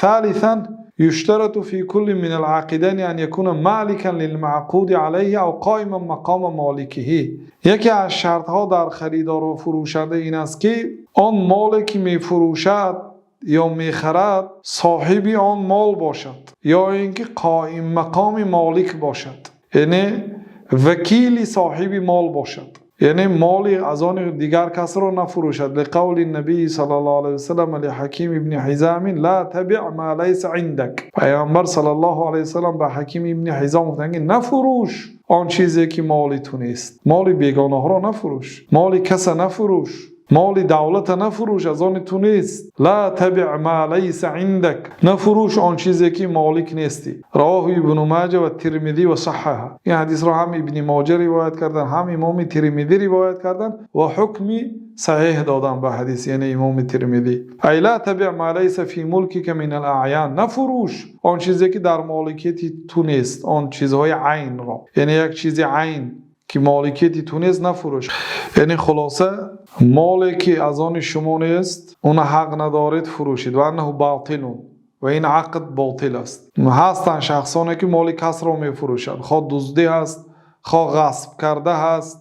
ثالثا، يشترط في كل من العاقدين أن يكون مالكا للمعقود عليه أو قائما مقام مالكه. Яке аз шартҳо дар харидор ва фурӯшанда ин аст, ки он моле, ки мефурӯшад ё мехарад, соҳиби он мол бошад ё ин ки қоим мақоми молик бошад, яъне вакили соҳиби мол бошад, яъне моли аз они дигар касро нафурӯшад. لقول النبي صلى الله عليه وسلم لحكيم بن حزام: لا تبع ما ليس عندك. Пайғамбар саллаллоҳу алайҳи васаллам ба Ҳаким ибни Ҳизом гуфтанд, ки нафурӯш он чизе, ки моли ту нест. Моли бегонаҳоро нафурӯш, моли каса нафурӯш, моли давлата нафурӯш, аз они ту нест. لا تبع ما ليس عندك. Нафурӯш он чизе, ки молик нестӣ. رواه ابن ماجه والترمذي وصححه. Ин ҳадисро ҳам Ибни Моҷа ривоят карданд, ҳам имоми Тирмидӣ ривоят карданд ва ҳукми саҳеҳ доданд ба ҳадис, яъне имоми Тирмидӣ. أي لا تبع ما ليس في ملكك من الأعيان. Нафурӯш он чизе, ки дар моликияти ту нест, он чизҳои айнро, яъне як чизи айн, ки моликияти ту нест, нафурӯш. Яъне хулоса, моле, ки аз они шумо нест, уна ҳақ надоред фурӯшед. وأنه باطل. Ва ин ақд ботил аст. Ҳастанд шахсоне, ки моли касро мефурӯшанд, хоҳ дуздӣ ҳаст, хоҳ ғасб карда ҳаст.